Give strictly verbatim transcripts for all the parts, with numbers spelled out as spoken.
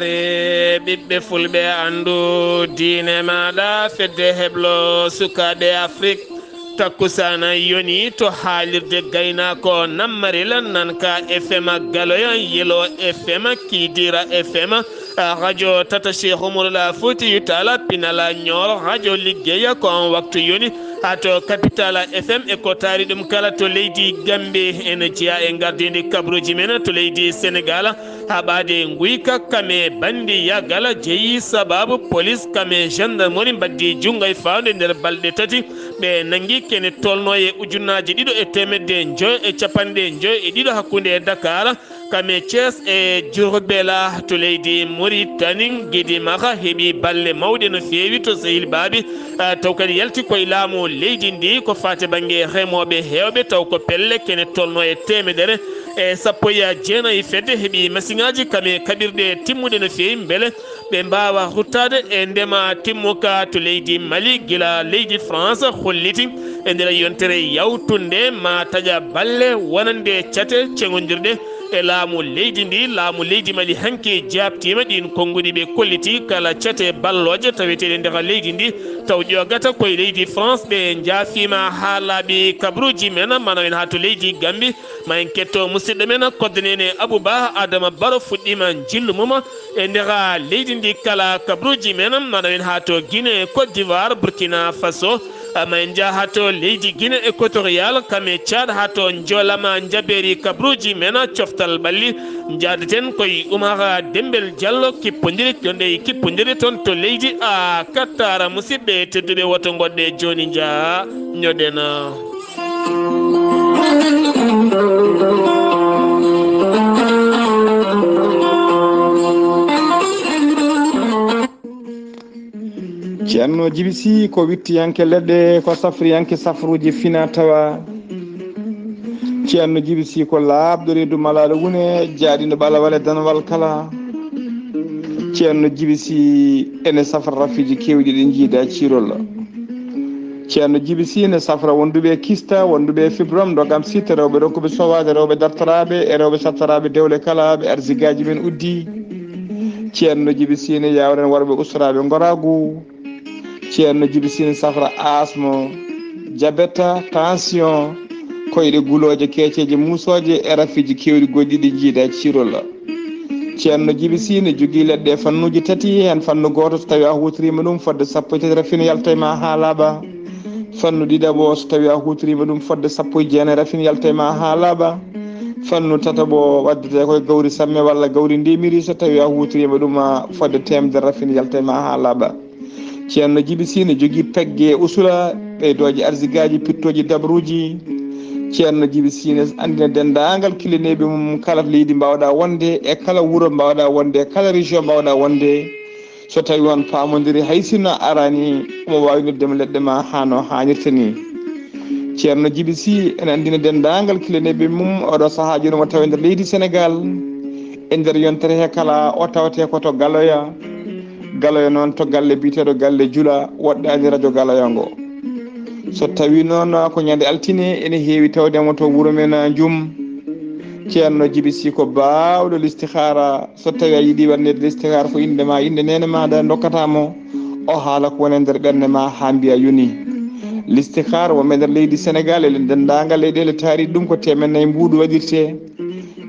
Ɓiɓɓe fulɓe, anndu diine maaɗa, fedde heblo sukaaɓe Afrik. Takkusaana yoni to haalirde gaynaako, Nammarila, Nanka F M, Galoya, Yelo F M, Kidira F M, Radio Tata Cheikh Oumarul Foutiyou Tall, Pinala Nioro, Radio Liggeya, ko on waktu yoni. Haa to Capital F M e ko taari ɗum kala to leydi Gambie. Ene jeyaa e ngardiindi kabaruuji men to leydi Senegal, haa ɓaade Nguyka, kame banndi Yagala jeyi sababu polis kame gendarmerie mbaɗdi junngo e fawnde nder balɗe tati. Ɓe nanngi kene tolnoo e ujunnaaje ɗiɗo e teemedde njoyo e capanɗe njoyo e ɗiɗo hakkunde e Dakar, kame Thiès e Diourbel to leydi Mauritanie. Gidi Maxa heɓi balle mawɗe no feewi to Sehil Baabi. Ah, taw kadi yalti koye laamu leydi ndi ko faati bannge remooɓe heewɓe, taw ko pelle kene tolnoo e teemedere e sappo e jeenayi fedde heɓi masiŋaaji kame kaɓirɗe timmuɗe no feewi mbele ɓe mbaawa ruttaade e ndema timmuka to leydi Mali, gila leydi France holliti e nder yontere yawtunde ma taƴa balle wonande cate ceŋondirɗe e laamu leydi ndi. Laamu leydi Mali hanki jaabtiima ɗiin konnguɗi ɓe kolliti kala cate ballooje taweteeɗe nder leydi ndi, taw ƴoogata koye leydi France. Ɓe njaafiima haa laaɓi kabaruuji men, mana en haa to leydi Gambi. Ma en ketto musidɗo men, koddaneene Abou Ba, Adama Baro fuɗɗiima njillu mum e nder leydi ndi kala kabaruuji men, mana en haa to Guinée, Côte d'Ivoire, Burkina Faso. Ma en njaha haa to leydi Guinée Équatoriale, kame Tchad, haa to Njolama, Njabeeri kabaruuji men, coftal ɓalli. Njaadaten koye Oumar Dembel Diallo, kippondiri, ɗon ɗe kippondiri toon to leydi a Qatar. Musidɓe tedduɓe, woto ngoɗɗe jooni njaha, ñoɗen. Ceerno Jibi Si ko wittiyanke leɗɗe, ko safriyanke safruuji fina tawa. Ceerno Jibi Si ko laaɓɗo reedu malaalo wune, jaaɗiino ɓalawal e danwal kala. Ceerno Jibi Si ene safra rafiiji keewɗi ɗi njiida ciirol. Ceerno Jibi Si ene safra wonduɓe e kista, wonduɓe e fibrom, ndogam sitta, rewɓe ronkuɓe sowaade, rewɓe dartoraaɓe e rewɓe sattoraaɓe dewle kala, ɓe arsigaaji men uddi. Ceerno Jibi Si ene yaawren worɓe ustoraaɓe ngoraagu. Ceerno Jibi Si ene safra asmo, jabeta, tension, koyɗe gulooje, keeceeje, muusooje e rafiiji keewɗi goɗɗi ɗi njiida ciirol. Ceerno Jibi Si ene jogii leɗɗe e fannuuji tati, heen fannu gooto so tawii a huutoriima ɗum fodde sappo e tati rafine yalta e ma haa laaɓa. Fannu ɗiɗaɓo so tawii a huutoriima ɗum fodde sappo e jeenayi rafine yalta e ma haa laaɓa. Fannu tataɓo waddetee ko e gawri samme walla gawri ndemiri so tawii a huutoriima ɗum fodde teemedere rafine yalta e ma haa laaɓa. Ceerno Jibi Si ene jogii pegge usula, ɓeydooje arsigaaji, pittooji dabruuji. Ceerno Jibi Si ene anndina denndaangal kilineeɓe mum kala to leydi mbaawɗaa wonde e kala wuro mbaawɗaa wonde e kala région mbaawɗaa wonde. So tawii on paamondiri hay sinno a araani, omo waawi noddude leɗɗe ma haa no haanirta ni. Ceerno Jibi Si ene anndina denndaangal kilineeɓe mum oɗo sahaa jooni omo tawa e nder leydi Senegal. E nder yontere he kala o tawetee ko to Galoya. Galoya noon to galle biyeteeɗo Galle Jula, woɗɗaani radio Galoya ngo. So tawii noon ko ñande altine, ene heewi tawde mo to wuro men Njum. Ceerno Jibi Si ko baawɗo listihaara. So tawii a yiɗi waɗneede listihaara ko innde ma, innde neene maaɗa ndokkata mo, o haala ko woni e nder ɓernde ma haa mbiya yoni. Listihaara wonɓe nder leydi Senegal e denndaangal leyɗeele taariiɗe ɗum ko teemen nayi mbuuɗu waɗirtee.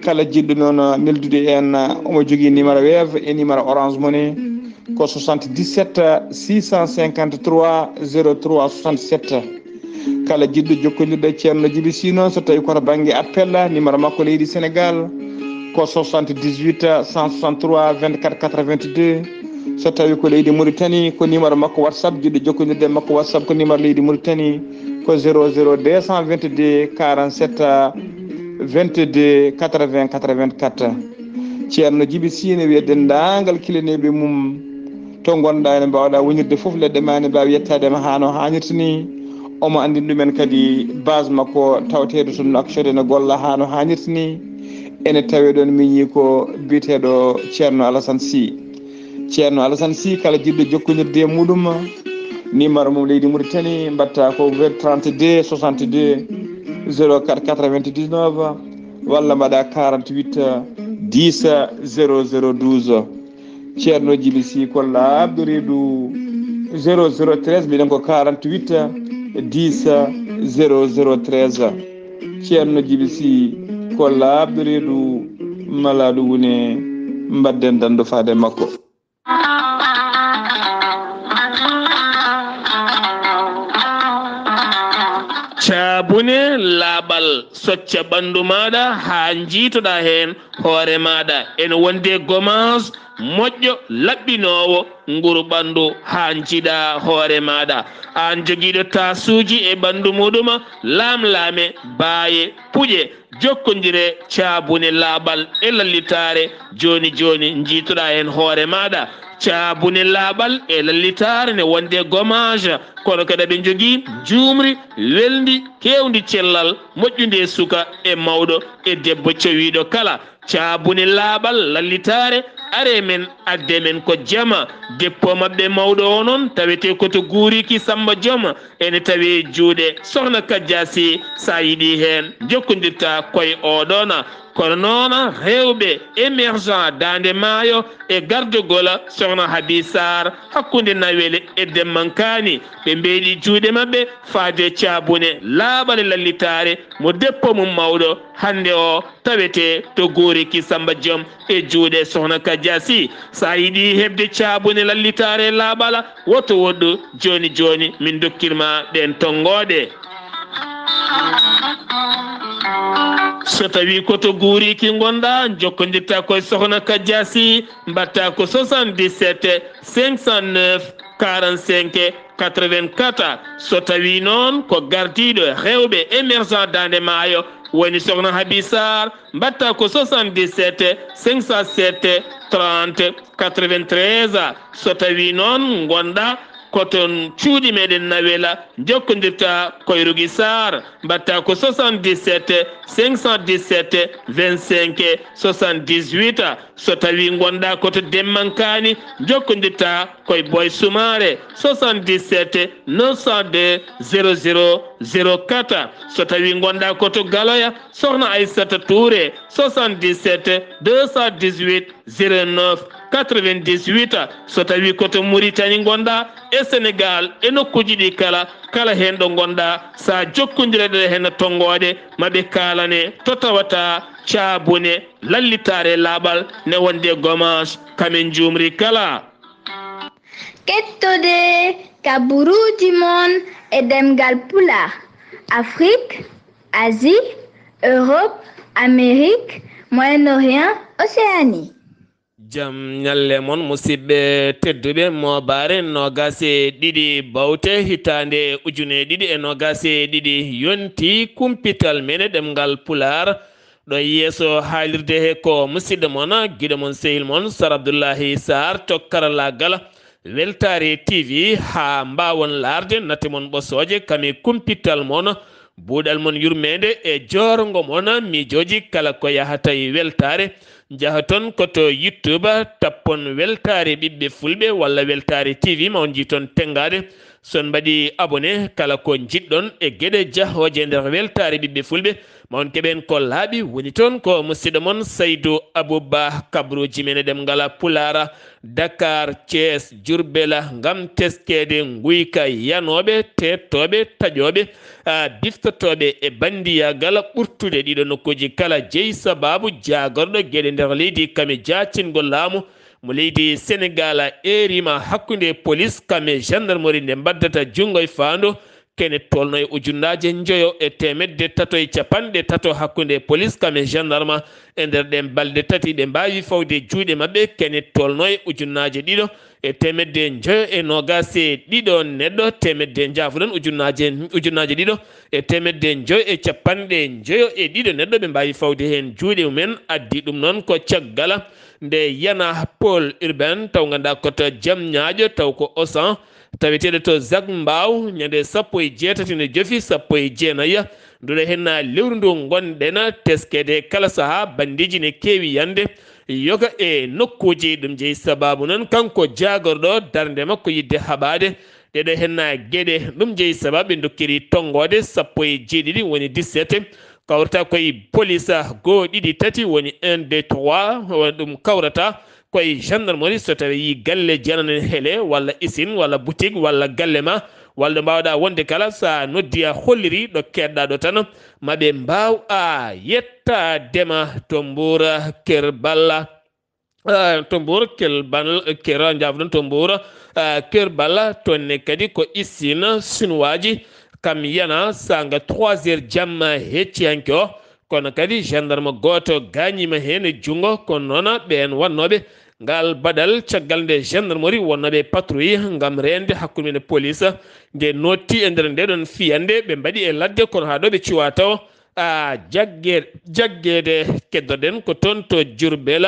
Kala jiɗɗo noon neldude en, omo jogii numéro Wave e numéro Orange Money, ko soixante-dix-sept six cent cinquante-trois zéro trois soixante-sept. Kala jiɗɗo jokkondirde e Ceerno Jibi Si noon, so tawii ko to bannge appel, numéro makko leydi Senegal ko soixante-dix-huit cent soixante-trois vingt-quatre quatre-vingt-deux. So tawii ko leydi Mauritanie, ko numéro makko WhatsApp, jiɗɗo jokkondirde e makko WhatsApp ko numéro leydi Mauritanie ko zéro zéro deux cent vingt-deux quarante-sept vingt-deux quatre-vingts quatre-vingt-quatre. Ceerno Jibi Si ene wiya denndaangal kilineeɓe mum to ngonɗaa ene mbaawɗaa wonirde fof, leɗɗe ma ene mbaawi yettaade ma haa no haanirta ni. Omo anndini ɗumen kadi base makko tawateeɗo to Nouakchott ene golla haa no haanirta ni. Ene tawee ɗoon miñi ko biyeteeɗo Ceerno Alassane Sy. Ceerno Alassane Sy, kala jiɗɗo jokkondirde e muɗum, numéro mum leydi Mauritanie, mbaɗta ko trente-deux soixante-deux zéro quatre quatre-vingt-dix-neuf walla mbaɗa quarante-huit dix zéro zéro douze. Ceerno Jibi Si ko laaɓɗo reedu zéro zéro treize, mbiɗen ko quarante-huit dix zéro zéro treize. Ceerno Jibi Si ko laaɓɗo reedu malaaɗo wune, mbaɗden danndu faade makko. Caabune laaɓal, socca ɓanndu maaɗa haa njiitoɗaa heen hoore maaɗa. Ene wonde gommage moƴƴo laɓɓinoowo nguru ɓanndu haa njiiɗaa hoore maaɗa. Aan jogiiɗo taasuuji e ɓanndu muɗum, laamlaame, baaye, puƴe, jokkondire caabune laaɓal e lallitaare jooni jooni, njiitoɗaa heen hoore maaɗa. Caabune laaɓal e lallitaare ne wonde gommage, kono kadi aɓe njogii njuumri welndi, keewndi cellal, moƴƴundi e suka e mawɗo e debbo cowiiɗo kala. Caabune laaɓal lallitaare, aree men, addee men ko jama. Dépôt maɓɓe mawɗo o noon tawetee ko to Guuriki Samba Joom, ene tawee juuɗe Sohna Kajja Si. So a yiɗii heen, jokkondirtaa koye oo ɗoon. Kono noon, rewɓe émergent Daande Maayo e gardagol Sohna Habi Sarr hakkunde Nawel e Demmankaani, ɓe mbeeɗi juuɗe maɓɓe faade caabune laaɓal e lallitaare mo dépôt mum mawɗo hannde o tawetee to Guuriki Samba Joom e juuɗe Sohna Kajja Si. So a yiɗii heɓde caabune lallitaare laaɓal, woto woɗɗu, jooni jooni min ndokkir ma ɗeen tonngooɗe. So tawii ko to Guuriki ngonɗaa, njokkondirtaa ko e Sohna Kajja Si, mbaɗtaa ko soixante-dix-sept cinq cent neuf quarante-cinq quatre-vingt-quatre. So tawii noon ko gardiiɗo rewɓe émergent Daande Maayo woni Sohna Habi Sarr, mbaɗtaa ko soixante-dix-sept cinq cent sept trente quatre-vingt-treize. So tawii noon ngonɗaa ko toon cuuɗi meɗen Nawel, njokkondirtaa ko e Rugi Sarr, mbaɗtaa ko soixante-dix-sept cinq cent dix-sept vingt-cinq soixante-dix-huit. So tawii ngonɗaa ko to Demmankaani, njokkondirtaa ko e Boy Sumaare, soixante-dix-sept neuf cent deux zéro zéro zéro quatre. So tawii ngonɗaa ko to Galoya, Sohna Aissata Touré, soixante-dix-sept deux cent dix-huit zéro neuf quatre-vingt-dix-huit. So tawii ko to Mauritanie ngonɗaa, e Sénégal, e nokkuuji ɗi kala, kala heen ɗo ngonɗaa, so a jokkondirat e heen tonngooɗe, ma ɓe kaalane to tawata caabune lallitaare laaɓal ne wonde gommage, kam en njuumri kala. Kettode kaburuuji mon e ɗemngal Pulaar, Afrique, Asie, Europe, Amérique, Moyen-Orient, Océanie. Jam ñalle mon, musidɓe tedduɓe. Moobaare noogaas e ɗiɗi bawte hitaande ujune ɗiɗi e noogaas e ɗiɗi, yonti kumpital men e ɗemngal Pulaar. Ɗo yeeso haalirde he ko musidɗo mon, giɗo mon, sehil mon, Sar Abdullahi Sarr to karallaagal Weltaare T V. Haa mbaawon laarde, natte mon ɓosooje, kam e kumpital mon, buuɗal mon yurmeende e joorngo mon, miijooji kala ko yahata e weltaare. Njahoton ko to YouTube, tappon Weltaare Ɓiɓɓe Fulɓe walla Weltaare T V, ma on njiiton tenngaade. So on mbaɗii abonné, kala ko njiɗɗon e geɗe jahooje nder Weltaare Ɓiɓɓe Fulɓe, ma on keɓen ko laaɓi. Woni toon ko musidɗo mon Saydu Abuba, kabaruuji men e ɗemngal Pulaar, Dakar, Thiès, Diourbel, ngam teskeede nguyka yanooɓe, teettooɓe, taƴooɓe, a, biftotooɓe e banndiyaagal ɓurtude ɗiɗo nokkuuji kala. Jeyi sabaabu jaagorɗo geɗe nder leydi kam e jaacingol laamu mo leydi Senegaal, eeriima hakkunde polis kam e gendarmerie nde mbaddata junngo e faandu, kene tolno e ujunnaaje njoyo e teemedde tato e capanɗe tato hakkunde polis kam e gendarme. E nder ɗeen balɗe tati, ɓe mbaawi fawde juuɗe maɓɓe, kene tolno e ujunnaaje ɗiɗo e teemedde njoyo e noogaas e ɗiɗo neɗɗo, teemedde, njaafuɗon, ujunnaaje, ujunnaaje ɗiɗo e teemedde njoyo e capanɗe njoyo e ɗiɗo neɗɗo, ɓe mbaawi fawde heen juuɗe mumen. Addi ɗum noon ko caggal nde Yana Pôle Urbain, taw ngannduɗaa ko to Jam Ñaaƴo, taw ko Auchan, taweteeɗo to Zac Mbao, ñande sappo e jeetati nde jofi sappo e jeenayi. Nduɗo heen lewru ndu ngonɗen, teskeede kala sahaa, banndeeji ne keewi yande yoga e nokkuuji. Ɗum jeyi sabaabu noon, kanko jaagorɗo, darnde makko yiɗde haɓaade ɗeɗo heen geɗe. Ɗum jeyi sabaabu ɓe ndokkiri tonngoode sappo e jeeɗiɗi, woni dix-sept, kawrata ko e polis goo, ɗiɗi, tati, woni un, deux, trois, ɗum kawrata koye gendarmerie, so tawi yi galle jenano hele walla usine walla boutique walla galle ma, walla ɗo mbawɗa wonde kala, sa noddi a holliri ɗo keɗɗa ɗo tan, maɓe mbaw a yettadema to Mbour Kerbal. Ah, to Mbour Kerbal, Kera, jafɗon, to Mbour, ah, Kerbal, toon ne kadi ko usine chinoiseji, kam yana sanga trois heures jamma hecci hanki o. Kono kadi gendarme gooto gaañiima heen e junngo, kono noon ɓeen wonnooɓe ngaal baɗal, caggal nde gendarmerie wonnooɓe e patrouille ngam reende hakkunde mum e police, nde nootti e nder ndeɗoon fiyannde, ɓe mbaɗi e ladde, kono haa ɗo ɓe cuwaa taw, a, jagge-, jaggeede. Keddoɗen ko toon to Diourbel,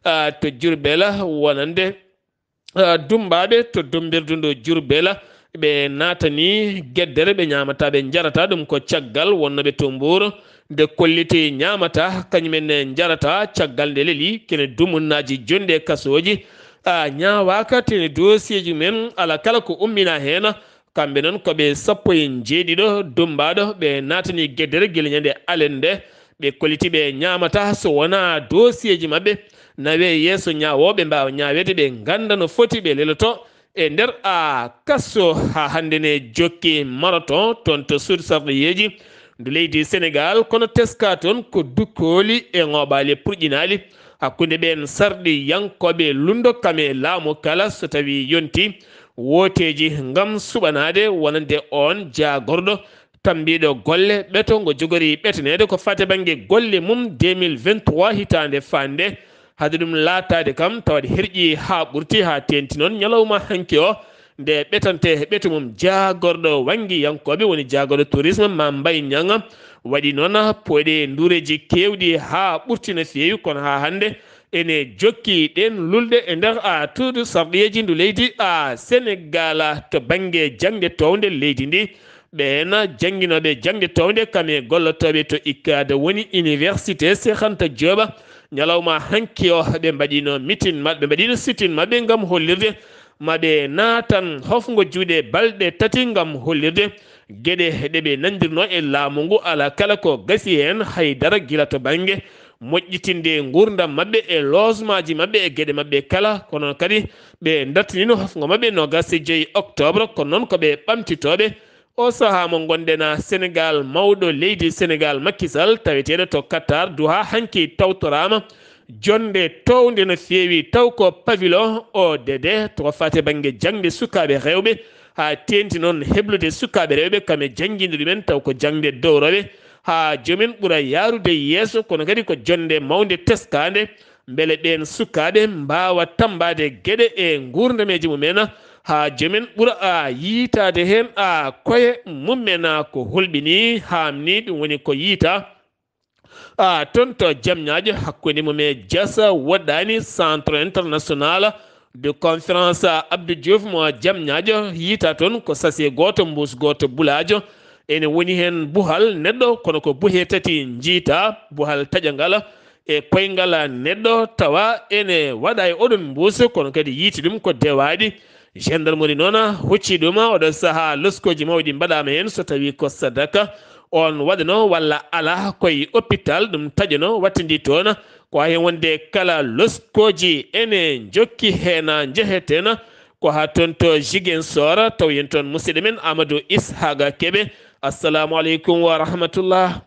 a, to Diourbel wonande, a, dummbaaɓe to dummbirdu ndu Diourbel, ɓe naatani geddere, ɓe ñaamataa, ɓe njarataa. Ɗum ko caggal wonnooɓe to Mbour, nde kolliti ñaamataa, kañum en ne njarataa, caggal nde leli kene dumunnaaji jonɗi e kasooji, a, ñaawaaka, tene dossier ji mum en, alaa kala ko ummina heen. Kamɓe noon ko ɓe sappo e njeeɗiɗo dummbaaɗo, ɓe naatani geddere gila ñande alende. Ɓe kolliti ɓe ñaamataa so wonaa dossier ji maɓɓe nawe yeeso ñaawooɓe, mbaawa ñaaweede, ɓe ngannda no foti ɓe leloto e nder a kaso. Haa hannde ne jokki marathon toon to suudu sarɗiyeeji ndu leydi Senegaal, kono teska toon ko dukkooli e ŋooɓaali purƴinaali hakkunde ɓeen sarɗiyankooɓe lunndo kam e laamu kala so tawii yonti wooteeji ngam suɓanaade wonande oon jaagorɗo tambiiɗo golle ɓeto ngo jogori ɓetaneede ko fate bannge golle mum deux mille vingt-trois hitaande faande. Hade ɗum laataade kam tawde herƴi haa ɓurti, haa teenti noon ñalawma hanki o nde ɓetante ɓeto mum jaagorɗo wanngiyankooɓe, woni jaagorɗo tourisme, Mame Mbaye Niang, waɗi noon pooɗe nduureeji keewɗi haa ɓurti no feewi, kono haa hannde ene jokki ɗeen lulde e nder a tuudu sarɗiyeeji ndu leydi a Senegaal to bannge jaŋde townde leydi ndi. Ɓeen jannginooɓe jaŋde townde kam e gollotooɓe to ikkade woni Université Cheikh Anta Diop, ñalawma hanki o ɓe mbaɗino mitin maɓɓe, ɓe mbaɗino sitin maɓɓe ngam hollirde ma ɓe naatan hofngo juuɗe balɗe tati ngam hollirde geɗe ɗe ɓe nandirno e laamu ngu. Alaa kala ko gasi heen, hay dara, gila to bannge moƴƴitinde nguurndam maɓɓe e logement ji maɓɓe e geɗe maɓɓe kala. Kono kadi ɓe dartinino hofngo maɓɓe noogas e joy octobre, kono noon ko ɓe ɓamtitooɓe. O sahaa mo ngonɗen a Senegaal, mawɗo leydi Senegaal Macky Sall, taweteeɗo to Qatar, duha hanki tawtoraama jonnde townde no feewi, taw ko pavillon O D D to ko faati bannge jaŋde sukaaɓe rewɓe, haa teeŋti noon heblude sukaaɓe rewɓe kam e jannginɗe ɗumen, taw ko jaŋde dowrowe, haa joom en ɓura yaarude yeeso, kono kadi ko jonnde mawnde teskaande, mbele ɓeen sukaaɓe mbaawa tammbaade geɗe e nguurndam e mum en, haa joom en ɓura a yiytaade heen a koye mum en. Ko hulɓinii, haamnii, ɗum woni ko yiytaa a toon to Jamñaajo, hakkunde mum e Jasa woɗɗaani, Centre International de Conférence Abdou Diouf mo Jamñaajo, yiytaa toon ko sachet gooto, mbuus gooto bulaajo, ene woni heen buhal neɗɗo, kono ko buhe tati njiytaa, buhal taƴangal e koyngal neɗɗo, tawa ene waɗa e oɗon mbuus, kono kadi yiyti ɗum ko dewaaɗi. Gendarmerie noon hocci ɗum, oɗo sahaa loskooji mawɗi mbaɗaama heen, so tawii ko sadaka on waɗano walla alaa, koye hôpital ɗum taƴano, wattindi toon. Ko haa heen wonde kala loskooji ene njokki heen, njeheteen ko haa toon to Ziguinchor, taw yen toon musidɗo men Amadou Ishaqa Kebe. Assalamu aleykum wa rahmatullah.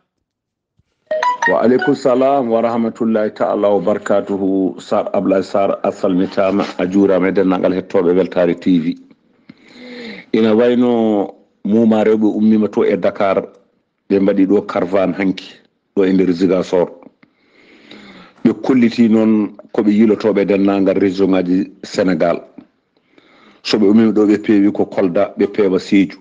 Wa aleykum salam wa rahmatullahi ta'ala wa barakatuhu. Sar Ablaye Sar, a salmitaama, a juuraama e denndaangal hettooɓe Weltaare T V. Ina wayno muuma rewɓe ummiima to e Dakar, ɓe mbaɗi ɗo caravane hanki, ɗo e nder Ziguinchor. Ɓe kolliti noon ko ɓe yilotooɓe e denndaangal région ngaji Sénégal. So ɓe ummiima ɗo, ɓe peewi ko Kolda, ɓe peewa Sédhiou.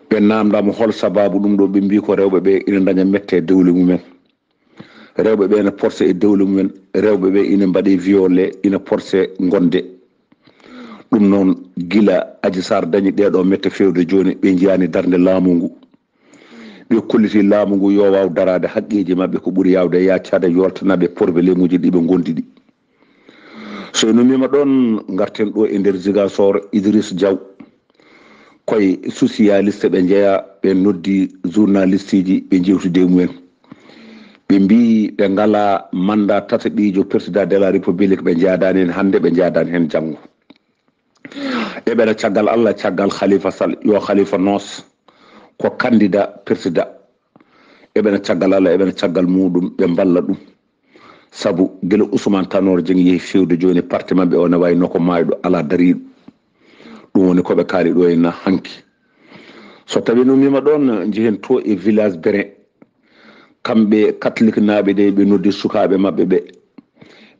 Ɓe naamndaama hol sabaabu ɗum ɗo, ɓe mbii ko rewɓe ɓe ina ndaña mette e dowle mumen. Rewɓe ɓe ina porse e dowle mumen, rewɓe ɓe ina mbaɗe violé, ina porse ngonde. Ɗum noon, gila Adji Sarr dañi ɗeeɗo mette feewde jooni, ɓe njiyaani darnde laamu ngu. Ɓe kolliti laamu ngu yo waaw daraade haqqeeji maɓɓe, ko ɓuri yaawde yaaccaade, yoltanaɓe problème uji ɗi ɓe ngondi ɗi. So en ummiima ɗoon, ngarten ɗo e nder Ziguinchor, Idriss Diaw. Koye socialiste ɓe njeyaa, ɓe noddi journaliste ji, ɓe njeewtidi e mumen. Ɓe mbii ɓe ngalaa mandat tataɓiijo président de la république, ɓe njaadaani heen hannde, ɓe njaadaani heen janngo. Eɓena caggal Allah, caggal Khalifa Sall, yo Khalifa noos ko candidat président. Eɓena caggal Allah, eɓena caggal muuɗum, ɓe mballa ɗum. Sabu gila Ousmane Tanor Dieng yehi fewde jooni parti maɓɓe o ne wayi no ko maayɗo alaa dariiɗo. Ɗum woni ko ɓe kaali ɗo e na hanki. So tawi no mima ɗoon njehen to e village Beren, kamɓe katolik naaɓe ɗe ɓe noddi sukaaɓe maɓɓe ɓe,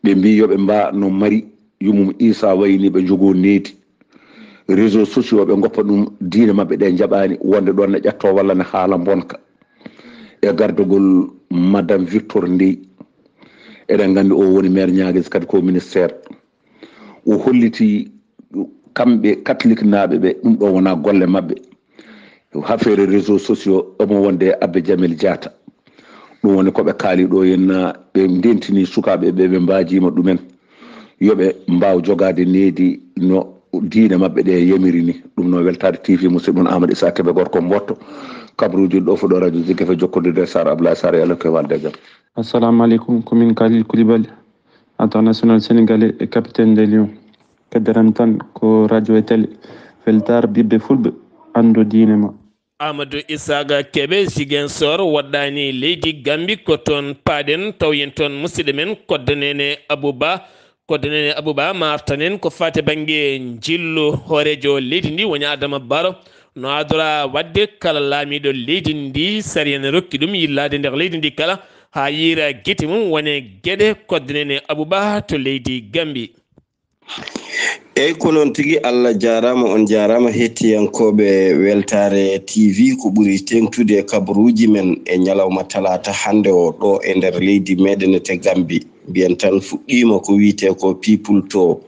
ɓe mbi yo ɓe mba no mari yumum Isa wayni ɓe njogoo needi. Réseaux sociaux ɓe ngoppa ɗum diine maɓɓe ɗe njaɓaani wonde ɗoon ne ƴetto walla ne haala mbonka. E gardagol Madame Victor Ndeye, eɗen nganndi o woni maire Niaguis kadi ko ministère. O holliti kamɓe katolik naaɓe ɓe ɗum ɗo wona golle maɓɓe. Affaire réseaux sociaux omo wonde e Abbé Jamil Diatta. Ɗum woni ko ɓe kaali ɗo henna, ɓe ndentini sukaaɓe ɓe, ɓe mbaajima ɗumen yo ɓe mbaaw jogaade needi no diine maɓɓe ɗe yamiri ni. Ɗum no Weltaare T V, musidɗo mon Amadou Issa Kébé, gorko Mboto, kabruuji ɗo fuɗo radio Zik F M, jokkondirde e Sar Ablaye Sar, yo Allah ko e walde e jam. Assalamu alaikum, ko min Khalil Koulibaly, international sénégalais et capitaine des Lions. Kaddaram tan ko radio e télé, weltaare ɓiɓɓe fulɓe, anndu diine ma. Amadou Isaaga Kebe, Ziguinchor, waɗɗaani leydi Gambi, ko toon paaɗen, taw yen toon musidɗo men Koddo Nene Abouba. Koddo Nene Abouba, ma artan en ko faati bannge njillu hooreejo leydi ndi, woni Adama Barrow. No adora waɗde kala laamiiɗo leydi ndi, sariya ne rokki ɗum yillaade nder leydi ndi kala, haa yiira gite mum, wone geɗe Koddo Nene Abouba to leydi Gambi. Eyi, ko noon tigi, Allah jaaraama, on jaaraama, hettiyankooɓe Weltaare T V. Ko ɓuri teeŋtude e kabaruuji men e ñalawma talaata hannde o, ɗo e nder leydi meɗen e te Gambi. Mbiyen tan fuɗɗiima ko wiyetee ko People To.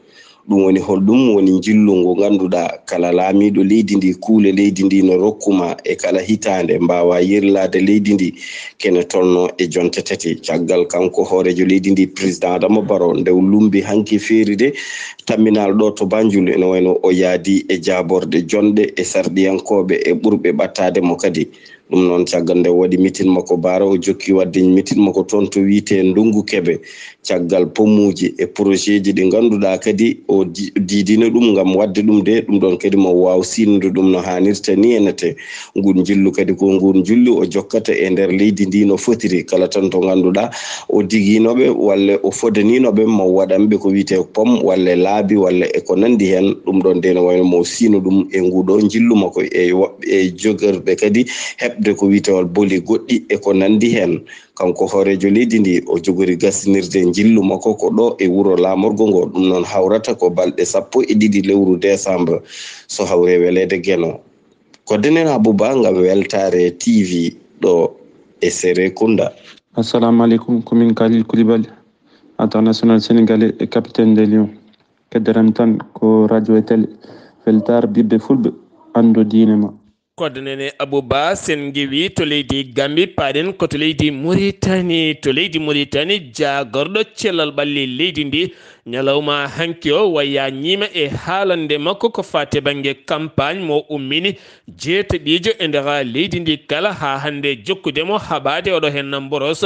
Ɗum woni holɗum? Woni njillu ngu ngannduɗaa kala laamiiɗo leydi ndi, kuule leydi ndi no rokku ma e kala hitaande, mbaawa yirlaade leydi ndi kene tolno e jonte tati. Caggal kanko hooreejo leydi ndi, président Adama Barrow, nde o lumbi hanki feeri de, tamminal ɗo to Banjul, ene wayno o yaadi e jaaborɗe jonɗe e sarɗiyankooɓe e ɓurɓe ɓattaade mo kadi. Ɗum noon, caggal nde o waɗi mitin makko Barrow, o jokki waɗde mitin makko toon to wiyetee Ndungu Kebe. Caggal pomuuji e projetji ɗi ngannduɗaa kadi o di-, diidino ɗum ngam waɗde ɗum de, ɗum ɗoon kadi mo waaw sinnude ɗum no haanirta ni enete. Ngun njillu kadi ko ngun njillu o jokkata e nder leydi ndi no fotiri, kala tan to ngannduɗaa o digiino ɓe walla o fodanino ɓe mo waɗan ɓe ko wiyetee pom walla laabi walla e ko nanndi heen. Ɗum ɗoon de no wayno mo sino ɗum e nguɗo njillu makko e woɓɓe e jogorɓe kadi heɓde ko wiyetee boli goɗɗi e ko nanndi heen. Kanko hooreejo leydi ndi, o jogori gasinirde njillu makko ko ɗo e wuro laamorgo ngo. Ɗum noon hawrata ko balɗe sappo e ɗiɗi lewru desambre, so hawre weleede Geno. Ko Denen Abouba ngam Weltaare T V ɗo e Serekunda. Assalamu alaikum, ko min Khalil Koulibaly, international sénégalais et capitaine des Lions. Kaddaram tan ko radio e télé, weltaare ɓiɓɓe fulɓe, anndu diine ma. Koddo Nene Abouba, sen ngewi to leydi Gambi, paaɗen ko to leydi Muritani. To leydi Muritani, jaagorɗo cellal ɓalli leydi ndi, ñalawma hanki o wayya ñiima e haalande makko ko faati bannge campagne mo ummini jeetaɓiijo e nder leydi ndi kala, haa hannde jokkude mo haɓaade oɗo henna mboros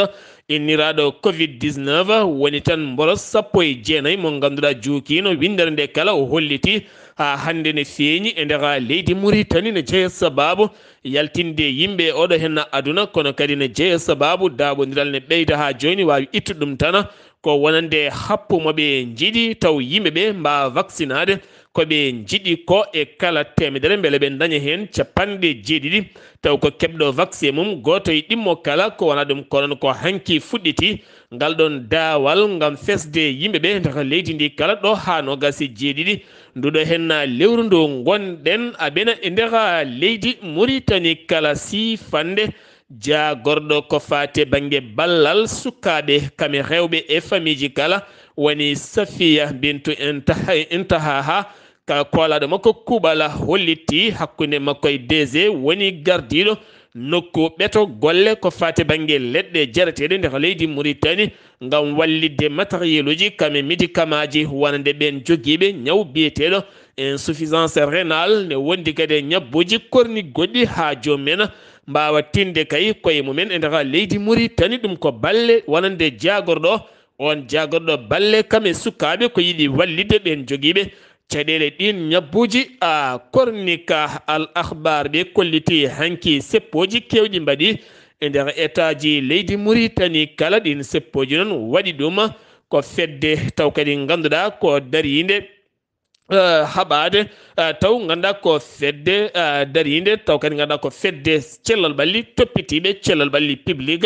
inniraaɗo covid dix-neuf, woni tan mboros sappo e jeenayi mo ngannduɗaa juukiino winndere nde kala o holliti haa hannde ne feeñi e nder leydi Muritani, ne jeya sabaabu yaltinde yimɓe oɗo henna aduna, kono kadi ne jeya sabaabu daaɓondiral ne ɓeyda haa jooni waawi ittude ɗum tan. Ko wonande happu mo ɓe njiɗi taw yimɓe ɓe mbaawa vaksinaade ko ɓe njiɗi ko e kala teemedere, mbele ɓe ndaña heen capanɗe jeeɗiɗi, taw ko keɓɗo vaksin mum gooto e ɗimmo kala. Ko wona ɗum, kono ko hanki fuɗɗiti ngal ɗoon daawal ngam fesde yimɓe ɓe nder leydi ndi kala, ɗo haa noogas e jeeɗiɗi nduɗo henna lewru ndu ngonɗen, aɓena e nder leydi Muritani kala. Siifannde jaagorɗo ko faati e bannge ballal sukaaɓe, kame rewɓe e famiiji kala, woni Safiya Bintu Intaha-, Intahaha, ka koolaaɗo makko Kuɓala hollitti hakkunde makko e D G, woni gardiiɗo nokku ɓeto golle ko faati e bannge leɗɗe jareteeɗe nder leydi Muritani, ngam wallitde matériel uji kame médicament ji, wonande ɓeen jogiiɓe ñaw biyeteeɗo Insuffisance rénale ne wondi kadi e ñabbuuji korni goɗɗi haa joom men mbaawa tinde kay koye mumen e nder leydi Muritani. Ɗum ko balle wonande jaagorɗo, on jaagorɗo balle kam e sukaaɓe ko yiɗi wallitde ɓeen jogiiɓe caɗeele ɗiin ñabbuuji. A kornika Al Akhbar ɓe kolliti hanki seppooji keewɗi mbaɗi e nder etaaji leydi Muritani kala. Ɗiin seppooji noon waɗi ɗum ko fedde taw kadi ngannduɗaa ko dariinde eh, haɓaade, eh, taw ngannduɗaa ko fedde eh, dariinde, taw kadi ngannduɗaa ko fedde cellal ɓalli, toppitiiɓe cellal ɓalli public,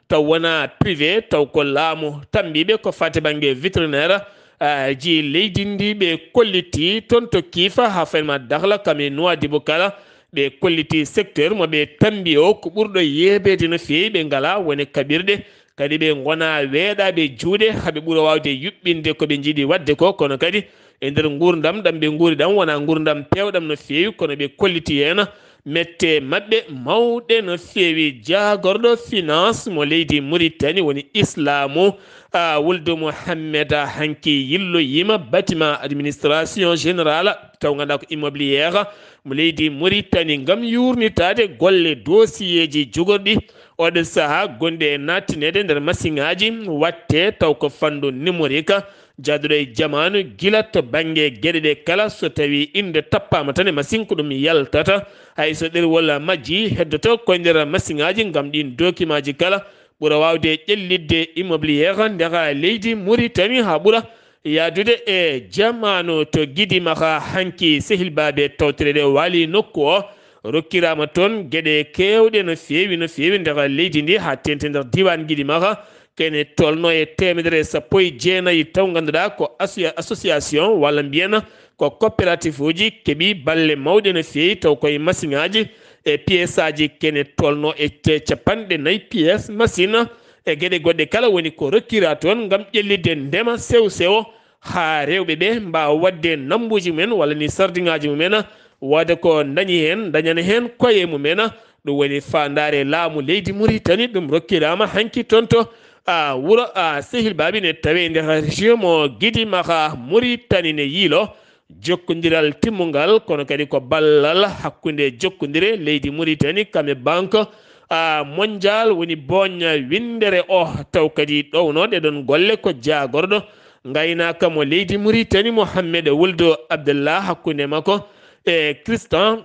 taw wonaa privé, taw ko laamu tambiiɓe ko fati bannge vétérinaire, eh, ji leydi ndi ɓe kolliti toon to Kiifa haa fayma Dakhla kam e Nouadhibou kala, ɓe kolliti secteur mo ɓe tambi o ko ɓurɗo yeebeede no feewi, ɓe ngalaa wone kaɓirɗe, kadi ɓe ngonaa weeɗaaɓe juuɗe, haɓe ɓura waawde yuɓɓinde ko ɓe njiɗi waɗde ko, kono kadi e nder nguurndam ɗam ɓe nguuri ɗam wonaa nguurndam peewɗam no feewi, kono ɓe kolliti heen mette maɓɓe mawɗe no feewi. Jaagorɗo finance mo leydi Muritani woni Islamu, a, Wuldu Muhammeda hanki yilloyiima bâtiment administration générale, taw ngannduɗaa ko immobilière mo leydi Muritani ngam yuurnitaade golle dossier ji jogorɗi oɗo sahaa gonɗi e naattineede nder masiŋaaji watte taw ko fannu numérique jaaduɗo e jamaanu gila to bannge geɗe ɗe kala so tawii innde tappaama tan e masiŋ ko ɗum yaltata hay so ɗerewol majji heddoto koye nder masiŋaaji ngam ɗiin dokimaaji kala ɓura waawde ƴellitde immobilière nder leydi Muritani haa ɓura yahdude e jamaanu. To Gidi Maxa hanki sehilbaaɓe tawtoreeɓe waali nokku o rokkiraama toon geɗe keewɗe no feewi no feewi nder leydi ndi haa teeŋti nder diiwaan Gidi Maxa kene tolno e teemedere e sappo e jeenayi taw ngannduɗaa ko asso- association walla mbiyen ko coopérative uji keɓi balle mawɗe no feewi taw koye masiŋaaji e pièce aji kene tolno e te- capanɗe nayi pièce machine e geɗe goɗɗe kala woni ko rokkira toon ngam ƴellitde ndema sew sewo haa rewɓe ɓe mbaawa waɗde nambuuji mumen walla ni sardiŋaaji mumen waɗde ko ndañi heen ndañana heen koye mumen. Ɗum woni faandaare laamu leydi Muritani ɗum rokkiraama hanki toon to a wuro a sehil baabi ne tawe nder région mo Gidi Maxa Muritani ne yiilo jokkondiral timmungal kono kadi ko ballal hakkunde jokkondire leydi Muritani kam e banque a mondial woni boña winndere o taw kadi ɗowno ɗe ɗon golle ko jaagorɗo ngaynaaka mo leydi Muritani Mohammed Wuldu Abdallah hakkunde makko e Christian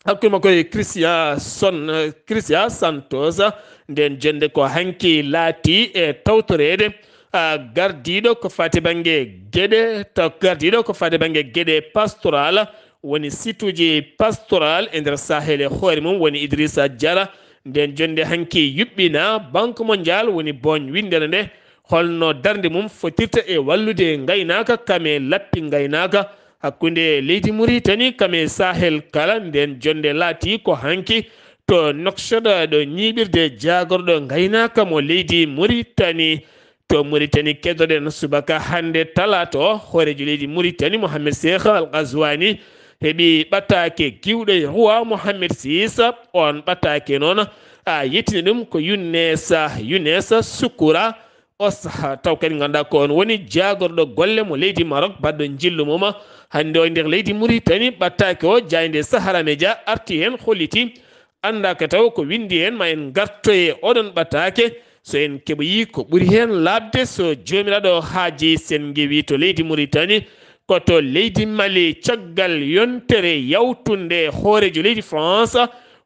hakkunde makko e Christian son Christian Santos nden jonde ko hanki laati e tawtoreede a gardiiɗo ko fati bannge geɗe taw gardiiɗo ko fati bannge geɗe pastoral woni situji pastoral e nder sahel e hoore mum woni Idrissa Diarra nden jonde hanki yuɓɓina banque mondial woni boñ winndere nde holno darnde mum fotirta e wallude ngaynaaka kame lappi ngaynaaka hakkunde leydi Muritani kame sahel kala nden jonde laati ko hanki to Nouakchott ɗo ñiiɓirde jaagorɗo ngaynaaka mo leydi Muritani to Muritani keddoɗen subaka hannde talaata o hooreejo leydi Muritani Mohamed Cheikh Al Ghazouani heɓi ɓataake giwɗo e roi Mohamed six on ɓataake noon a yettini ɗum ko Yunnesa Yunnesa Sukura Osa taw kadi ngannduɗaa ko on woni jaagorɗo golle mo leydi Maroc baɗɗo njillu mum hannde o e nder leydi Muritani ɓattaake o jaaynde Sahara Media arti heen holliti anndaaka taw ko winndi heen ma en ngartoye oɗon ɓattaake so en keɓoyi ko ɓuri heen laaɓde so joomiraaɗo haaji sen ngewi to leydi Muritani Koto leydi Mali, caggal yontere yawtunde, hooreejo leydi France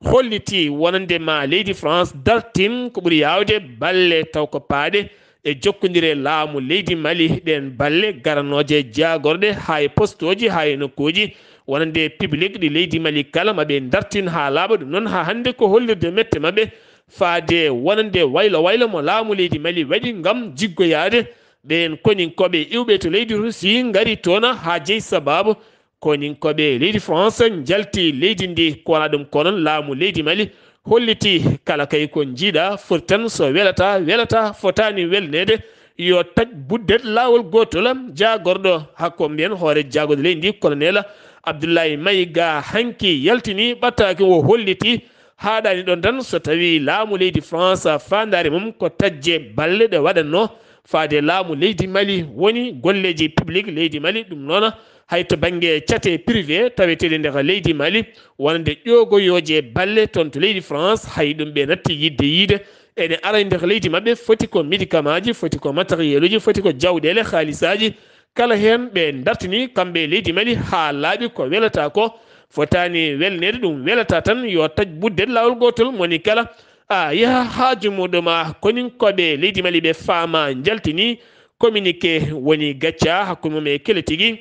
holliti wonande ma leydi France dartin ko ɓuri yaawde balle taw ko paaɗe e jokkondire laamu leydi Mali. Ɗeen balle garanooje jaagorɗe haa e postooji haa e nokkuuji wonande public ɗi leydi Mali kala ma ɓe dartin haa laaɓa. Ɗum noon haa hannde ko hollirde mette maɓɓe faade wonande waylo waylo mo laamu leydi Mali waɗi ngam jiggoyaade ɓeen koninkooɓe iwɓe to leydi Russie ngari toon haa jeyi sabaabu koninkooɓe leydi France njalti leydi ndi. Ko wonaa ɗum ko noon laamu leydi Mali holliti kala kay ko njiiɗa foti tan so welata welata fotaani welneede yo taƴ buddet laawol gootol. Jaagorɗo hakko mbiyen hoore jaagorɗo leydi ndi colonel Abdoulaye Maïga hanki yaltini ɓattaake o holliti haaɗaani ɗoon tan so tawii laamu leydi France faandaare mum ko taƴde balle ɗe waɗatnoo faade laamu leydi Mali, woni golleeji public leydi Mali. Ɗum noon, hay to bannge cate privé taweteeɗe nder leydi Mali, wonande ƴoogoyooje balle toon to leydi France, hay ɗum ɓe natti yiɗde yiide. Ene ara e nder leydi maɓɓe, foti ko médicament ji, foti ko matériel uji, foti ko jawɗeele, haalisaaji. Kala heen ɓe dartini kamɓe leydi Mali haa laaɓi ko welata ko, fotaani welneede, ɗum welata tan yo taƴ budde laawol gootol, moni kala a yaha haaju muɗum. A koninkooɓe leydi Mali ɓe faama njaltini communiqué woni gacca hakkunde mum e kele tigi.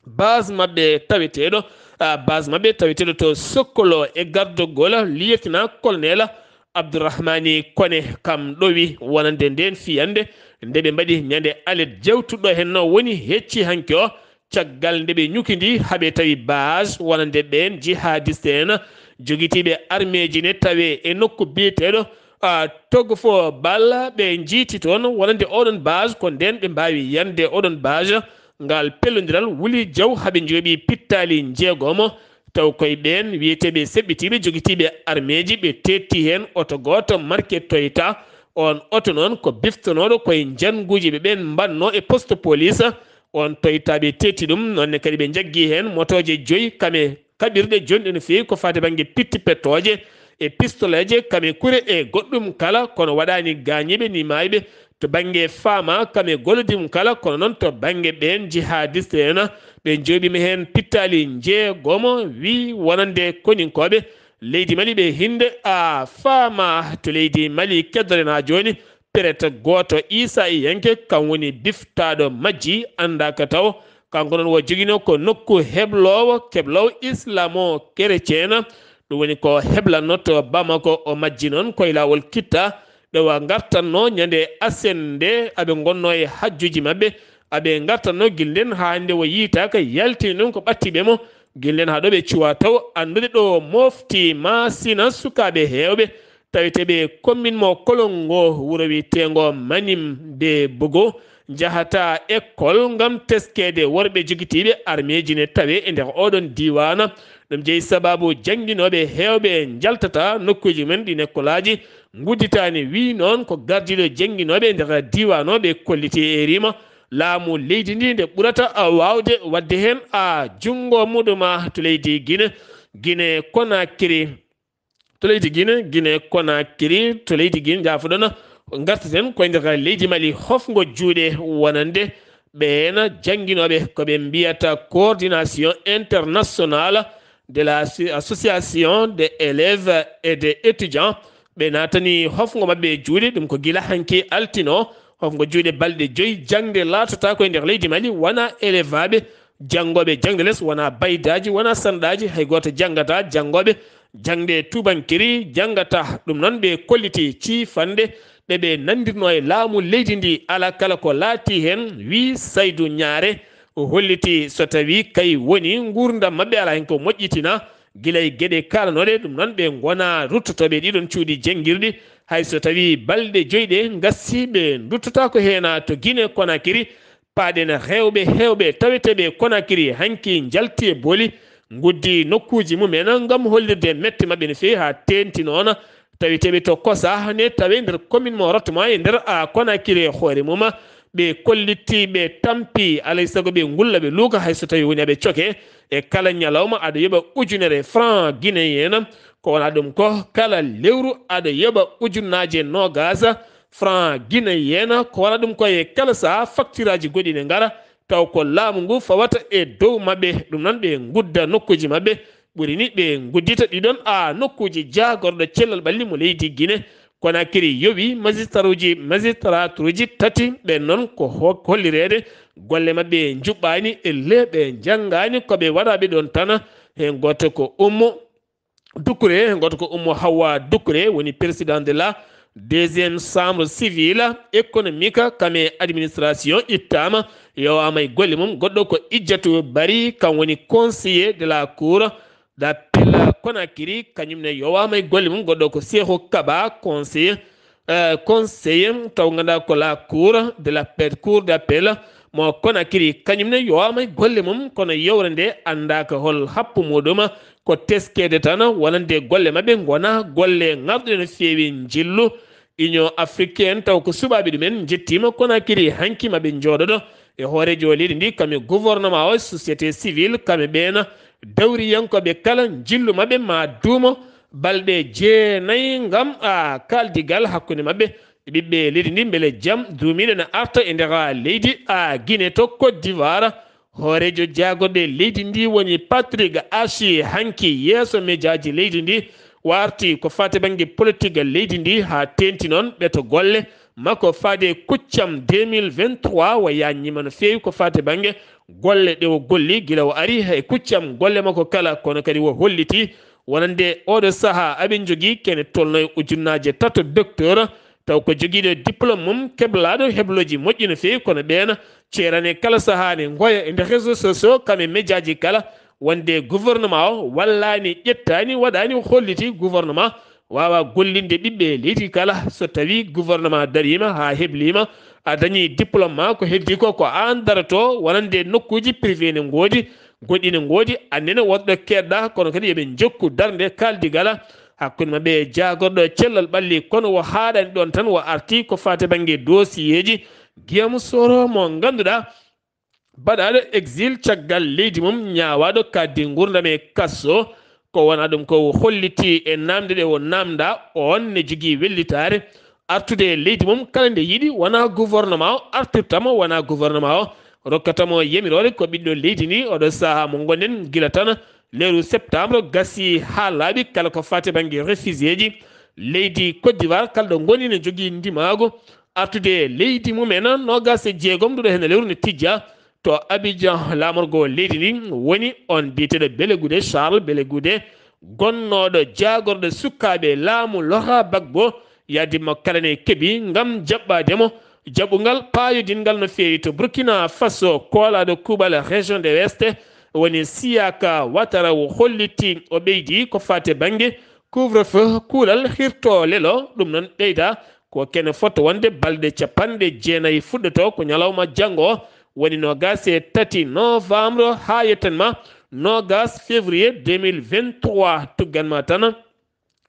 Base maɓɓe taweteeɗo, a, base maɓɓe taweteeɗo to Sokolo e gardogol lieutenant colonel Abdourahmani Kone, kam ɗowi wonande ndeen fiyande nde ɓe mbaɗi ñande alet jewtuɗo heen, no woni hecci hanki o, caggal nde ɓe ñukindi haɓe tawi base wonande ɓeen jihadiste en jogitiiɓe armeeji ne tawe e nokku biyeteeɗo, a, Togfo Bal. Ɓe njiiti toon wonande oɗon base, ko ndeen ɓe mbaawi yande oɗon base. Ngal pellondiral wuli jaw haɓe njooɓi pittaali njeegomo, taw koye ɓeen wiyeteeɓe seɓɓitiiɓe jogitiiɓe armeeji, ɓe teetti heen oto gooto marke Toyota. Oon oto noon ko biftonooɗo koye njannguuji ɓe ɓeen mbaɗnoo e poste police. Oon Toyota ɓe teetti ɗum, noon ne kadi ɓe njaggi heen motooje joyi kame kaɓirɗe jonɗe no feewi ko faati bannge pitti pettooje e pistoleeje kame kure e goɗɗum kala, kono waɗaani gaañiiɓe ni maayɓe. To bannge faama kame gollodiiɓe kala, kono noon to bannge ɓeen jihadiste en, ɓe njooɓiima heen pittaali njeegomo, wi wonande koninkooɓe leydi Mali ɓe hinde a faama to leydi Mali keddorena jooni. Peret gooto Isa Iyanke, kam woni biftaaɗo majji, anndaaka taw. Kanko noon wo joginoo ko nokku hebloowo, kebloowo islamo kereceen. Ɗum woni ko heblanno to Bamako. O majji noon koye laawol kitta, ɗo wa ngartanno ñande asen nde aɓe ngonno e hajjuji maɓɓe. Aɓe ngartanno gilden haa hannde wo yiitaaka, yaltini ɗum ko ɓattiɓe mo. Gilden haa ɗo ɓe cuwa taw anndude ɗo mofti ma sina sukaaɓe heewɓe. Taweteeɓe commune mo Kolongo, wuro wiyeteengo Manim de Bogo, njahata école ngam teskeede worɓe jogitiiɓe armeeji ne tawe e nder oɗon diiwaana. Ɗum jeyi sabaabu jannginooɓe heewɓe njaltata nokkuuji men ɗi nekkolaaji ngudditaani. Wii noon ko gardiiɗo jannginooɓe e nder diiwaan o ɓe kolliti e rima laamu leydi ndi nde ɓurata a waawde waɗde heen a junngo muɗum a to leydi Gine, Gine Konakiri. To leydi Gine, Gine Konakiri, to leydi Gine, njaafoɗon, ngartaten koye nder leydi Mali, hofngo juuɗe wonande ɓeen jannginooɓe ko ɓe mbiyata coordination internationale de la si-, association des élèves et des étudiants. Ɓe naatani hofngo maɓɓe juuɗe, ɗum ko gila hanki altino, hofngo juuɗe balɗe joyi, jaŋde laatotaako e nder leydi Mali, wona élève aɓe, janngooɓe jaŋde les, wona baydaaji, wona sanɗaaji, hay gooto janngata, janngooɓe jaŋde tuubankiri janngata. Ɗum noon ɓe kolliti ciifande ɗe ɓe nanndirno e laamu leydi ndi, alaa kala ko laati heen, wii Saydu Ñaare. O holliti so tawii kay woni nguurndam maɓɓe alaa heen ko moƴƴitina, gila e geɗe kaalanooɗe, ɗum noon ɓe ngona ruttotooɓe ɗiɗon cuuɗi jenngirɗi, hay so tawii balɗe joyi ɗe ngassi ɓe nduttotaako heen to Gine Konakiri. Paaɗen heewɓe, heewɓe taweteeɓe Konakiri hanki njalti e booli, nguddi nokkuuji mumen ngam hollirde mette maɓɓe no feewi haa teeŋti noon. Taweteeɓe to Kosa ne tawe nder commune mo Ratuma e nder a Konakiri e hoore mum. Ɓe kolliti, ɓe tampi, alay sago ɓe ngulla, ɓe luuka, hay so tawi woni aɓe coke. E kala ñalawma aɗa yoɓa ujunere franc guinéen. Ko wona ɗum ko kala lewru aɗa yoɓa ujunnaaje noogas franc guinéen. Ko wona ɗum ko e kala saha facture aji goɗɗi ne ngara, taw ko laamu ngu fawata e dow maɓɓe. Ɗum noon ɓe ngudda nokkuuji maɓɓe, ɓuri ni ɓe nguddita ɗiɗon a nokkuuji jaagorɗo cellal ɓalli mo leydi Gine. Konakiri yowi magistraruji, magistratuji tati ɓen noon ko ho-, hollireede golle maɓɓe njuɓɓaani, e le ɓe njanngaani ko ɓe waɗaaɓe ɗoon tan. Heen gooto ko Ummu Dukure, heen gooto ko Ummu Hawa Dukure, woni président de la deuxième chambre civile économique, kame administration ittaama, yowaama e golle mum. Goɗɗo ko Ijjatu Bari, kam woni conseiller de la cour d'appel Conakry, kañum ne yowaama e golle mum. Goɗɗo ko Seexu Kaba, conseiller, eh, conseiller taw ngannduɗaa ko la cour de la pe-, cour d'appel mo Conakry, kañum ne yowaama e golle mum, kono yewre nde anndaaka hol happu muɗum, ko teskeede tan wonande golle maɓɓe ngona golle ŋarɗe no feewi njillu. Union Africaine, taw ko suɓaaɓe ɗumen njettiima Conakry hanki ma ɓe njooɗoɗo e hooreejo leydi ndi, kam e gouvernement o, société civile, kam e ɓeena dawriyankooɓe kala njillu maɓɓe ma duumo balɗe jeenayi ngam a kaaldigal hakkunde maɓɓe. Ɓiɓɓe leydi ndi, mbele jam duumiiɗo ene arta e nder leydi a Guinée to Côte d'Ivoire. Hooreejo jaagorɗe leydi ndi woni Patrick Ashi hanki yeeso mejaaji leydi ndi. O arti ko faati bannge politique leydi ndi haa teenti noon ɓeto golle makko faade kuccam deux mille vingt-trois. O yaajniima no feewi ko faati bannge golle ɗe o golli gila o ari e kuccam golle makko kala, kono kadi o holliti wonande oɗo sahaa aɓe njogii kene tolno e ujunnaaje tato docteur, taw ko jogiiɗo diplôme mum keblaaɗo heblooji moƴƴi no feewi, kono ɓeena ceerani kala sahaa ne ngoya e nder réseaux sociaux kam e mejaaji kala wonde gouvernement o wallaani, ƴettaani, waɗaani, holliti gouvernement waawa gollinde ɓiɓɓe leydi kala. So tawi gouvernement dariima haa hebliima, a dañi diplôme ma, ko heddi ko, ko aan daroto wonande nokkuuji privé ne ngoodi, goɗɗi ne ngoodi, annene woɗɗo keedɗa, kono kadi yoɓe njokku darnde kaaldigal hakkunde maɓɓe e jaagorɗo cellal ɓalli, kono o haaɗani ɗoon tan, o arti ko faati bannge dossier ji Guillaume Soro mo ngannduɗaa baɗaaɗo exil caggal leydi mum, ñaawaaɗo kadi nguurndam e kaso. Ko wonaa ɗum ko o holliti e naamnde ɗe o naamndaa, oon ne jogii wellitaare artude e leydi mum kala nde yiɗi, wonaa gouvernement o artirta mo, wonaa gouvernement o rokkata mo yamiroore. Ko ɓiɗɗo leydi ndi, oɗo sahaa mo ngonɗen gila tan lewru septembre gasi haa laaɓi, kala ko faati bannge réfugié ji leydi Côte d'Ivoire, kala ɗo ngoni ne jogii ndimaagu artude e leydi mum en. Noogaas e jeegom nduɗo heen lewru ne tijja to Abidjan, laamorgo leydi ndi woni on biyeteeɗo Belegude, Charles Belegude, gonnooɗo jaagorɗo sukaaɓe laamu Laurent Gbagbo, yadima kala ne keɓi ngam jaɓɓaade mo jaɓɓungal paayodinngal no feewi to Burkina Faso. Koolaaɗo kuuɓal région de l'Ouest woni Siaka Ouattara, o holliti, o ɓeydi ko faati bannge couvre-feu, kuulal hirto lelo, ɗum noon ɓeyda ko kene fotto wonde balɗe capanɗe jeenayi fuɗɗoto ko ñalawma janngo o, woni noogaas e tati novembre haa yettan ma noogaas février deux mille vingt-trois, tuggan ma tan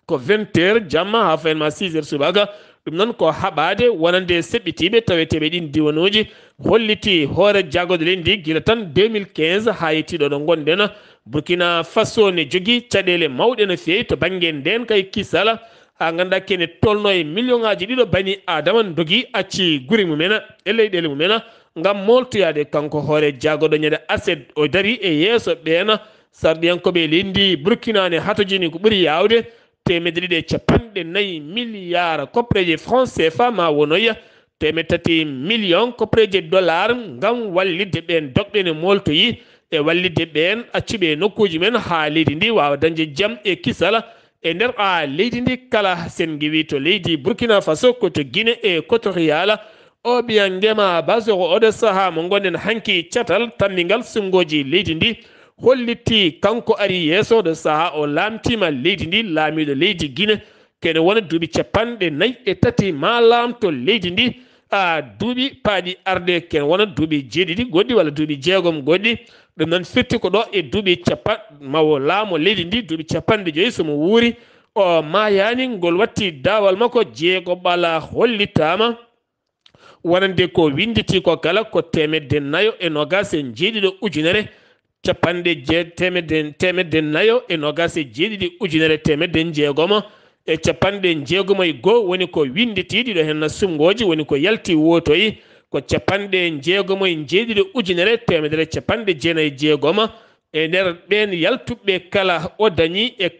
ko vingt heures jamma haa fayen ma six heures subaka. Ɗum noon ko haɓaade wonande seɓɓitiiɓe taweteeɓe ɗiin diwanuuji, holliti hoore jaagorɗe leydi ndi gila tan deux mille quinze haa yettii ɗo ɗo ngonɗen. Burkina Faso ne jogii caɗeele mawɗe no feewi to bannge ndeenka e kisal, haa ngannduɗaa kene tolno e million ŋaaji ɗiɗo bani Aadama ndogi acci gure mumen e leyɗeele mumen ngam mooltoyaade. Kanko hoore jaagorɗo ñande aset o darii e yeeso ɓeen sarɗiyankooɓe leydi ndi Burkina ne hatojini ko ɓuri yaawde teemedde ɗiɗi e capanɗe nayi miliyaar koppareeje franc C F A, ma wonoya teemedde tati million koppareeje dollar ngam wallitde ɓeen dokɗe ne mooltoyi e wallitde ɓeen accuɓe e nokkuuji men haa leydi ndi waawa dañde jam e kisal e nder a leydi ndi kala. Sen ngiwi to leydi Burkina Faso, ko to Guinée Équatoriale, Obiang Nguema Bazogo, oɗo sahaa mo ngonɗen hanki catal tammingal suɓngooji leydi ndi, holliti kanko ari yeeso oɗo sahaa o laamtiima leydi ndi, laamiiɗo leydi Guinée, kene wona duuɓi capanɗe nayi e tati ma laamto leydi ndi, a duuɓi paaɗi arde, kene wona duuɓi jeeɗiɗi goɗɗi walla duuɓi jeegom goɗɗi. Ɗum noon firti ko ɗo e duuɓi capanɗe ma o laamo leydi ndi, duuɓi capanɗe joyi so mo wuuri, o maayaani, ngol watti daawal makko jeego ɓala hollitaama. Wonande ko winnditi ko kala ko teemedde nayo e noogaas e jeeɗiɗo ujunere capanɗe je-, teemedde, teemedde nayo e noogaas e jeeɗiɗi ujunere teemedde jeegom e capanɗe jeegom e goo woni ko winnditi, ɗiɗo heen suɓngooji woni ko yalti wootoyi, ko capanɗe jeegom e jeeɗiɗi ujunere teemedere capanɗe jeenayi e jeegom. E nder ɓeen yaltuɓe kala, o dañi e kala